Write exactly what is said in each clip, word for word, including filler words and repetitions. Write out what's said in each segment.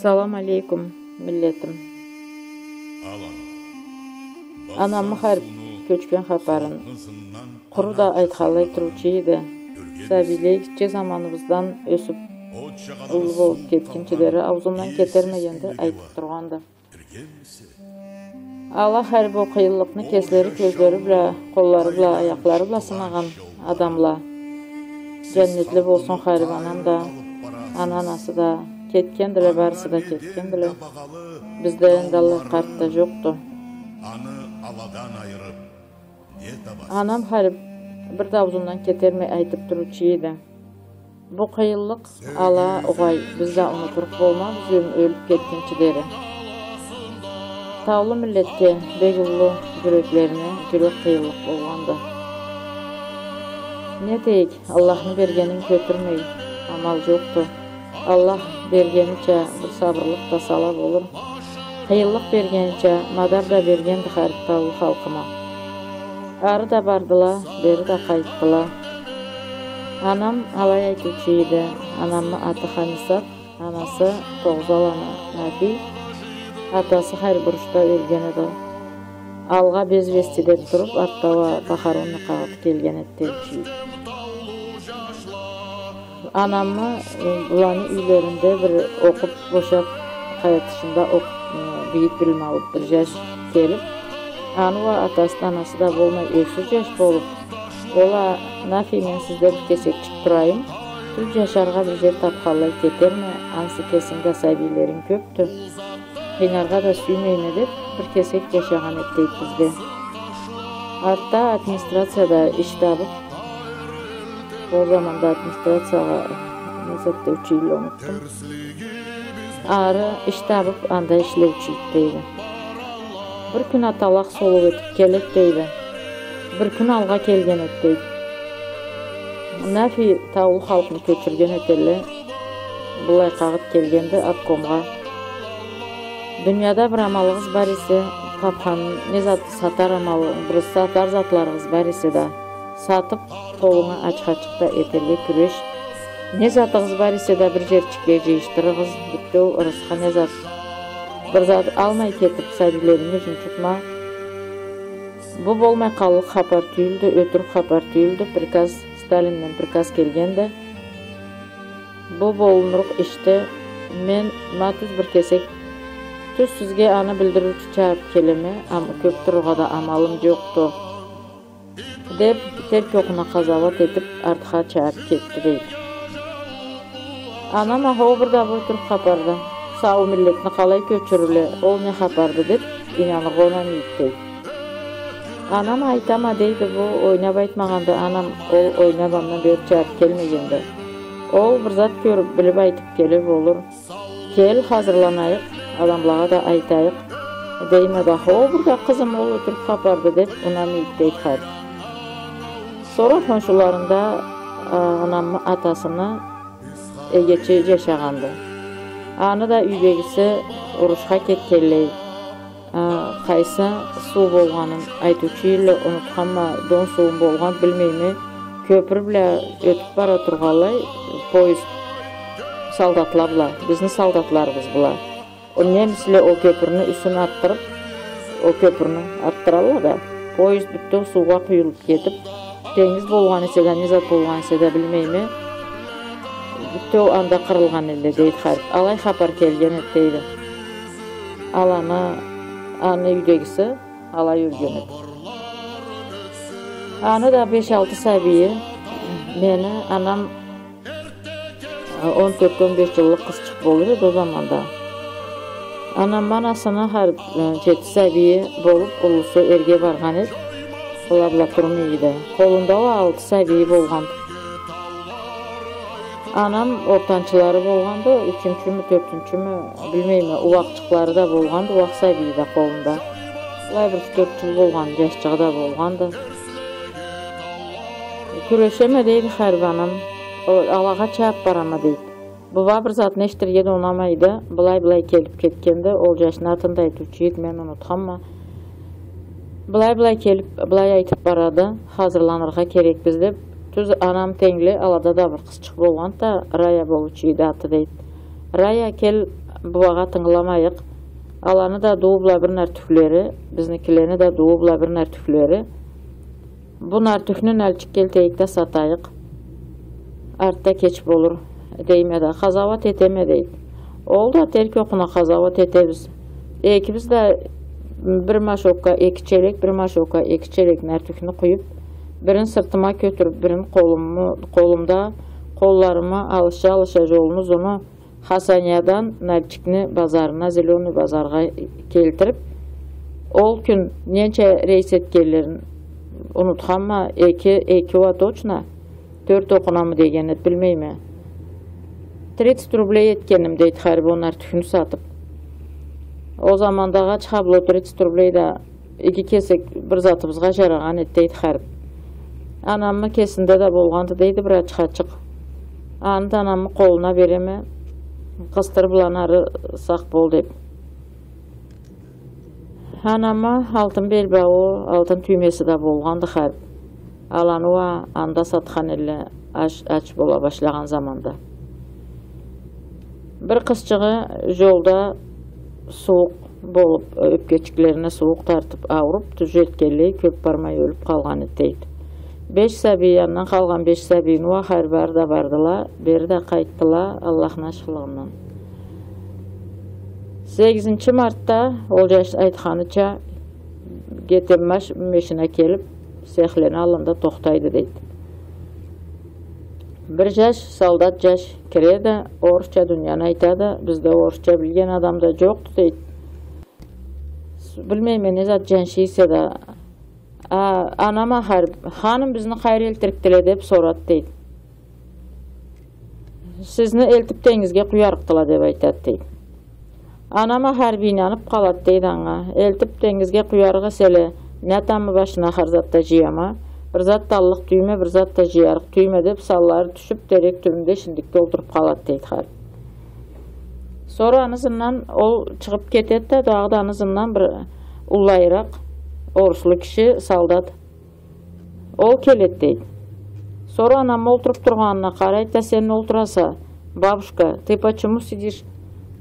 Салам алейкум, миллетим. Анамы Харип кёчген хапарын къуру да айтханлай туручу эди. Сабийлей гитче заманыбыздан ёсюп, уллу болуп кетгинчи дери аузундан кетермегенди, айтып тургъанды. Ала Харип ол къыйынлыкъны кеслери кёзлери бла, къоллары бла, аякълары бла сынагъан адамла. Жаннетли болсун Харип анам да, ана-анасы да, кетгендиле, барысы да кетгендиле. Бизде энди аллай къарт да жокъду. Анам Харип бир да аузундан кетермей айтып туручу эди. Бу къыйынлыкъ ала угъай, биз да унутурукъ болмабыз, ём-, ёлюп кетгинчи дери. Таулу миллетге бек уллу жюреклерине жюрек къыйынлыкъ болгъанды. Не этейик, Аллахны бергенин кётюрмей, амал жокъду. Аллах бергенича бир сабырлыкъ да сала болур. Къыйынлыкъ бергенича мадар да бергенди Харип таулу халкъыма. Ары да бардыла, бери да къайтдыла. Анам алай айтыучу эди, анамы аты Ханисат, анасы Тогъузаланы Нафи, атасы Харип урушда ёлген эди. Алгъа без вести деп туруп, артда уа похоронный къагъыт келген эди деучю эди. Анамы, э, буланы юйлеринде бир окъуп бошап, къайры тышында окъуп, э, бийик билим алып бир жаш келип, аны уа атасы да, анасы да болмай, ёксюз жаш болуп, ол а: «Нафи, мен сизде бир кесекчик турайым, тюз жашаргъа бир жер тапханлай кетерме, ансы кесинг да сабийлеринг кёпдю. Къыйнаргъа да сюймейме», — деп, бир кесек жашагъан эди дейди бизде. Артда администрацияда иш табып, ол заманда администрациягъа не зат деучю эдиле, унутдум. Ары иш табып, анда ишлеучю эди дейди. Бир кюн аталакъ солуу этип келеди дейди. Бир кюн алгъа келген эди дейди. Нафи таулу халкъны кёчюрген этелле. Былай къагъыт келгенди обкомгъа. Дунияда бир амалыгъыз бар эсе, тапхан, не зат сатар амалы, бир сатар затларыгъыз бар эсе да, сатып, къолунгу ачха-ачыкъ да этерге кюреш. Не затыгъыз бар эсе да, бир жерчикге жыйышдырыгъыз, бютеу ырысха не зат. Бир зат алмай кетип, сабийлеринги жунчутма. Бу болмай къаллыкъ хапар тюйюлдю, ётюрюк хапар тюйюлдю, приказ, Сталинден приказ келгенди. Бу болунурукъ ишди. Мен ма тюз бир кесек, тюз сизге аны билдириучю чабып келеме, ам-, кёп турургъа да амалым жокъду, деп, терк окъуна къазауат этип, артха чабып кетди, дейди. Анам а: «Хо, бир да бу ётюрюк хапарды. Сау миллетни къалай кёчюрюле, ол не хапарды?» — деп, ийнаныргъа унамайды, дейди. Анам айтама, дейди, бу ойнап айтмагъанды, анам, ол ойнап андан бери чабып келмегенди. Ол бир зат кёрюп, билип айтып келе болур. Кел, хазырланайыкъ, адамлагъа да айтайыкъ, дейме да, хо, бир да, къызым, ол ётюрюк хапарды, деп, унамайды, дейди, Харип. Сора хоншуларында, а, анамы атасыны эгечи жашагъанды. Аны да юйдегиси урушха кетгенлей, а, къайсы суу болгъанын айтыучу эдиле, унутханма, Дон сууу болгъан, билмейме, кёпюр бла ётюп бара тургъанлай, поезд солдатла бла, бизни солдатларыбыз бла. Ол немисле ол кёпюрню юсюн артдырып, ол кёпюрню артдыралла да, поезд бютеу суугъа къуюлуп кетип, тенгиз болгъан эсе да, не зат болгъан эсе да, билмейме, бютеу анда къырылгъан эдиле, дейди, Харип. Алай хапар келген эди, дейди. Аланы, аны юйдегиси алай ёлген эди. Аны да беш-алты сабийи, мени анам, э, он тёрт, он беш жыллыкъ къызчыкъ болур эди ол заманда. Анамы анасыны хар, э, жети сабийи болуп, уллусу эрге баргъан эди. Была бла турмай эди. Къолунда уа алты сабийи болгъан. Анам ортанчылары болгъанды, ючюнчюмю, тёртюнчюмю, билмейме, ууакъчыкълары да болгъанды, ууакъ сабийи да къолунда. Былай бир тёрт жыл болгъан, жашчыгъы да болгъанды. Кюрешеме, дейди, Харип анам. О, алагъа чабып барама, дейди. Буба бир затны эшитирге да унамайды. Былай-былай келип кетгенди, ол жашны атын да айтыучу эди, мен унутханма. Былай-былай келип, былай айтып барады, хазырланыргъа керекбиз деп. Тюз анам тенгле, алада да бир къызчыкъ болгъанды да, Рая болуучу эди аты, дейди. Рая, кел, Былагъа тынгыламайыкъ. Аланы да дуу бла бир нартюхлери, бизникилени да дуу бла бир нартюхлери. Бу нартюхню нальчикге элтейик да сатайыкъ. Артда кеч болур, дейме да, къазауат этеме, дейди. Ол да терк окъуна къазауат этебиз. Экибиз да бир машокка эки челек, бир машокка эки челек нартюхню къуюп, бирин сыртыма кётюрюп, бирин къолуму, къолумда, къолларымы алыша-алыша жолну узуну Хасаниядан Нальчикни базарына, Зелёный базаргъа келтирип, ол кюн ненча рейс этгенлерин унутханма, эки, эки уа точно, тёрт окъунамы деген эди, билмейме. Тридцать рублей этгеним, дейди, харип, ол нартюхню сатып. Ол заманда къачха бла тридцать рублей да иги кесек бир затыбызгъа жарагъан эди, дейди, харип. Анамы кесинде да болгъанды, дейди, бир ачха ачыкъ. Аны да анамы къолуна береме, къыстыр былан ары, сакъ бол, деп. Анамы алтын белбауу, алтын тюймеси да болгъанды, харип. Аланы уа анда сатхан элле, ач, ач бола башлагъан заманда. Бир къызчыгъы жолда сууукъ болуп, ёпкечиклерине сууукъ тартып, ауруп, тюз жетгенлей, кёп бармай ёлюп къалгъан эди, дейди. Беш сабий, андан къалгъан беш сабийни уа харип бары да бардыла, бери да къайтдыла, Аллахны ашхылыгъындан. Сегизинчи мартда ол жаш айтханыча Гетенбаш мешина келип, сехлени аллында тохтайды, дейди. Бир жаш, солдат жаш киреди, орусча дунияны айтады, бизде орусча билген адам да жокъду, дейди. С-, билмейме, не зат жаншы эсе да, а, анама харип, ханым, бизни къайры элтирикдиле, деп сорады, дейди. Сизни элтип тенгизге къуярыкъдыла, деп айтады, дейди. Анама харип ийнанып къалады, дейди, анга. Элтип тенгизге къуярыкъ эселе, не тамы башына хар зат да жыяма, бир зат да аллыкъ тюйме, бир зат да жыярыкъ тюйме, деп, санлары тюшюп, терек тюбюнде шиндикге олтуруп къалады, дейди, харип. Сора аны ызындан ол чыгъып кетеди да, дагъыда аны ызындан бир уллайыракъ оруслу киши, солдат. Ол келеди, дейди. Сора анам олтуруп тургъанына къарайды да, сен не олтураса, бабушка, ты почему сидишь?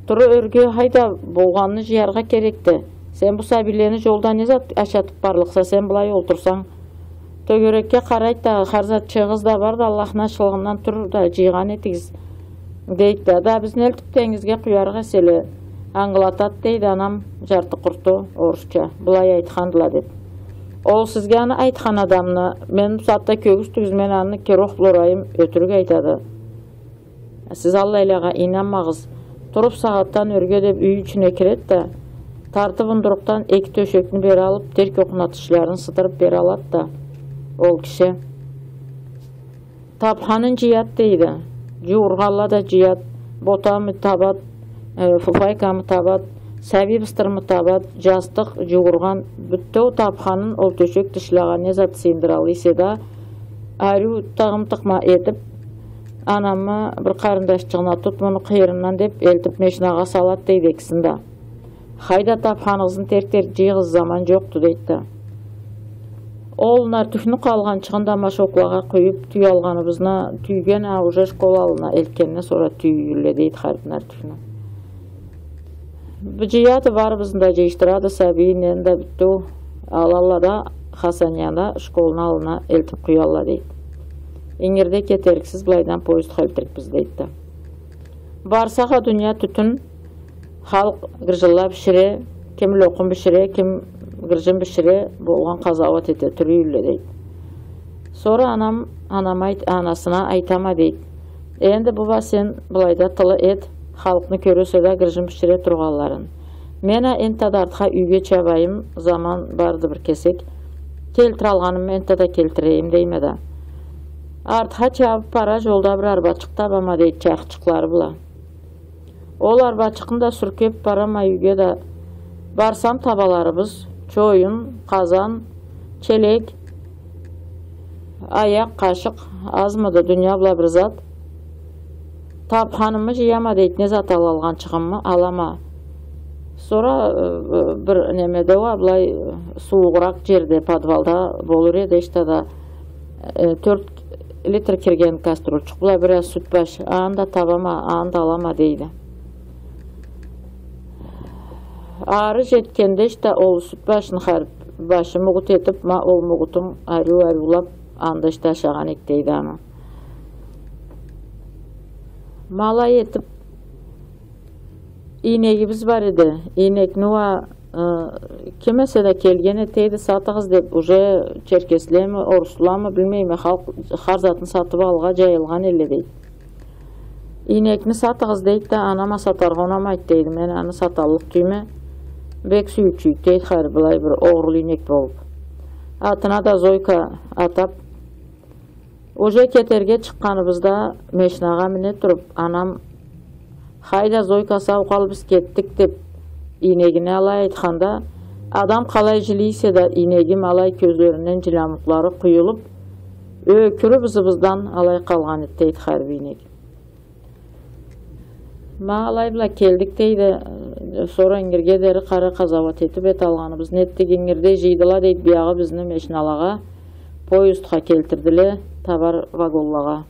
Тур ёрге, хайда, болгъанны жыяргъа керекди. Сен бу сабийлени жолда не зат ашатып барлыкъса, сен былай олтурсанг? Тёгерекге къарайды да, хар зат, чыгъыгъыз да барды, Аллахны ашхылыгъындан тур да, жыйгъан этигиз. Дейди да, да бизни элтип тенгизге къуярыкъ эселе, ангылатады, дейди, анам жарты къурту орусча. Былай айтхандыла, деп. Ол сизге аны айтхан адамны, мен бусагъатда кёргюзтюгюз, мен аны керох бла урайым, ётюрюк айтады. Сиз аллайлагъа ийнанмагъыз. Туруп сагъатдан ёрге, деп, юй ичине киреди да, тартып ундурукъдан эки тёшекни бери алып, терк окъуна тышларын сыдырып бери алады да, ол киши. Тапханын жыяд, дейди. Жууургъанла да жыяд. Ботамы табад, э, фуфайкамы табад, сабий быстырмы табад, жастыкъ, жууургъан. Бютеу тапханын, ол тёшек тышлагъа не зат сыйындыраллы эсе да, ариу тыгъым-тыкъма этип, анамы бир къарындашчыгъына, тут муну къыйырындан деп, элтип машинагъа салад, дейди, экисин да. Хайда, тапханыгъызны терк-терк жыйыгъыз, заман жокъду, дейди да. Ол нартюхню къалгъанчыгъын да машоклагъа къуюп, тюй алгъаныбызны, тюйген а уже школ аллына элтгенден сора тюйюлле, дейди, харип нартюхню. Бу жыяды, барыбызны да жыйышдырады, сабийни да бютеу алалла да Хасанияда школну аллына элтип къуялла, дейди. Ингирде кетериксиз, былайдан поездха элтирикбиз, дейди да. Барсакъ а дуния тютюн, халкъ гыржынла бишире, ким локъум бишире, ким гыржын бишире, болгъан къазауат эте турюйлле, дейди. Сора анам, анама айт-, анасына айтама, дейди. Энди, буба, сен былайда тылы эт, халкъны кёресе да гыржын бишире тургъанларын. Мен а энтта да артха юйге чабайым, заман барды бир кесек. Келтиралгъанымы энтта да келтирейим, дейме да. Артха чабып бара, жолда бир арбачыкъ табама, дейди, чархчыкълары бла. Ол арбачыкъны да сюркеп барама юйге да. Барсам, табаларыбыз, чоюн, къазан, челек, аякъ, къашыкъ, азмыды дуния бла бир зат. Тапханымы жыяма, дейди, не зат алалгъанчыгъымы алама. Сора, э, бир немеде уа, былай, э, суугъуракъ жерде, подвалда болур эди, эшта да, э, тёрт литр кирген кастрюльчукъ бла бир аз сют баш, аны да табама, аны да алама, дейди. Ары жетгенде ишта ол сют башын, Харип, башы мугут этип, ма ол мугутун ариу-ариулап, анда ишта ашагъан эк дейди аны. Ма алай этип, ийнегибиз бар эди. Ийнекни уа, э, ким эсе да келген эте эди, сатыгъыз деп, уже черкеслеми, орусламы, билмейме, халкъ хар затын сатып алыргъа джайылгъан элле дейди. Ийнекни сатыгъыз дейди да, анам а сатаргъа унамайды дейди. Мен аны саталлыкъ тюйюлме. Бек сюйюучю эди дейди, Харип, былай бир огъурлу ийнек болуп. Атына да Зойка атап. Уже кетерге чыкъгъаныбызда машинагъа мине туруп, анам: «Хайда, Зойка, сау къал, биз кетдик», — деп, ийнегине алай айтханда, адам къалай жили эсе да, ийнегим алай кёзлеринден жилямукълары къуюлуп, ёкюрюп ызыбыздан алай къалгъан эди дейди, Харип, ийнек. Ма алай бла келдик дейди, сора ингирге дери къара къазауат этип эт алгъаныбыз. Нетдик, ингирде жыйдыла дейди, биягъы бизни машиналагъа, поездха келтирдиле, товар вагонлагъа.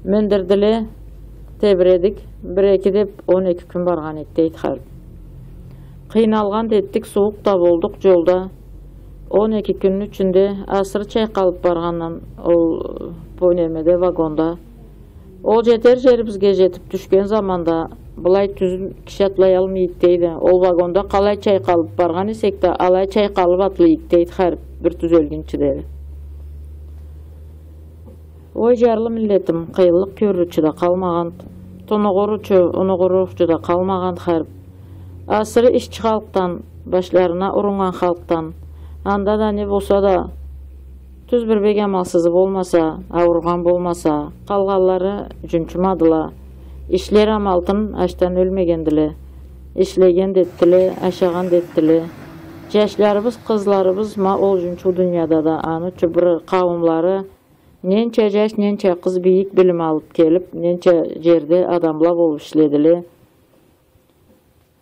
Миндирдиле, тебиредик, бир-эки деп он эки кюн баргъан эди дейди, Харип. Къыйналгъан да этдик, сууукъ да болдукъ джолда. Он эки кюнню ичинде асыры чайкъалып баргъандан ол, по немеде, вагонда. Ол жетер жерибизге жетип тюшген заманда, былай тюзюн киши атлаялмай эди дейди. Ол вагонда къалай чайкъалып баргъан эсек да, алай чайкъалып атлай эдик дейди, Харип, бир тюзелгинчи дери. Ой, джарлы миллетим, къыйынлыкъ кёрюрчю да къалмагъан, тунугъурчу, унугъурчу да къалмагъан, Харип. Асыры ишчи халкъдан, башларына уруннган халкъдан, анда да не болса да, тюз бир бек амалсызы болмаса, ауругъан болмаса, къалгъанлары джунчумадыла. Ишлер амалтын ачдан ёлмегендиле. Ишлеген да этдиле, ашагъан да этдиле. Джашларыбыз, къызларыбыз ма ол джунчу дунияда да, аны ючюн бир къауумлары ненча джаш, ненча къыз бийик билим алып келип, ненча джерде адамла болуп ишледиле.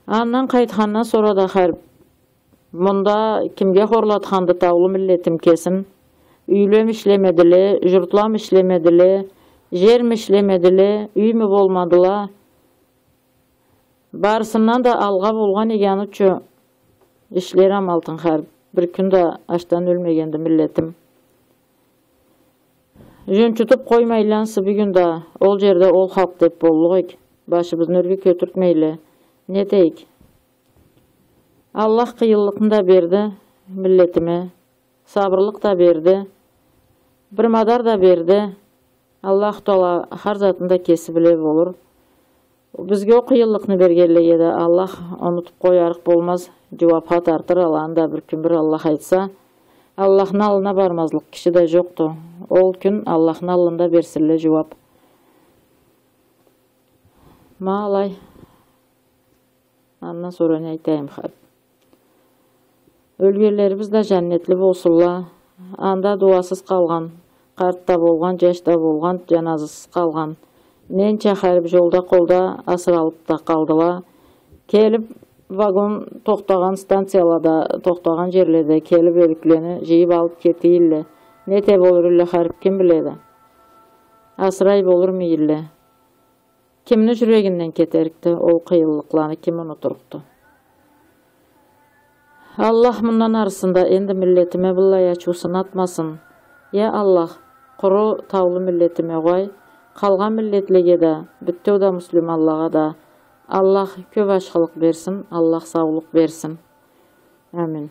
Андан къайтхандан сора да, Харип, мында кимге хорлатханды таулу миллетим кесин? Юйлем ишлемедиле, джуртлам ишлемедиле, джерми ишлемедиле, юймю болмадыла. Барысындан да алгъа болгъан эди аны ючюн ишлер амалтын, Харип. Бир кюн да ачдан ёлмегенди миллетим. Джунчутуп къоймайла ансы бюгюн да, ол джерде ол халкъ деп боллукъ эк. Башыбызны ёрге кётюртмейле. Не этейик? Аллах къыйынлыкъны да берди миллетиме, сабырлыкъ да берди, бир мадар да берди. Аллаху Таала хар затын да кеси биле болур. Бизге ол къыйынлыкъны бергенлеге да Аллах унутуп къоярыкъ болмаз, джууапха тартыр аланы да бир кюн, бир Аллах айтса. Аллахны аллына бармазлыкъ киши да джокъду. Ол кюн Аллахны аллында берсинле джууап. Ма алай. Андан сора не айтайым, Харип? Ёлгенлерибиз да жаннетли болсунла. Анда дуасыз къалгъан, къарт да болгъан, джаш да болгъан, джаназасыз къалгъан ненча, Харип, джолда-къолда асыралып да къалдыла. Келип, вагон тохтагъан станциялада, тохтагъан джерледе келип, ёлюклени джыйып алып кете эдиле. Не эте болур эдиле, Харип, ким биледи? Асырай болурму эдиле? Кимни джюрегинден кетерикди ол къыйынлыкъланы, ким унутурукъду? Аллах мындан арысында энди миллетиме быллай ачыуусун атмасын. Я Аллах, къуру таулу миллетиме угъай, къалгъан миллетлеге да, бютеу да муслиманлагъа да Аллах кёп ашхылыкъ берсин, Аллах саулукъ берсин. Амин.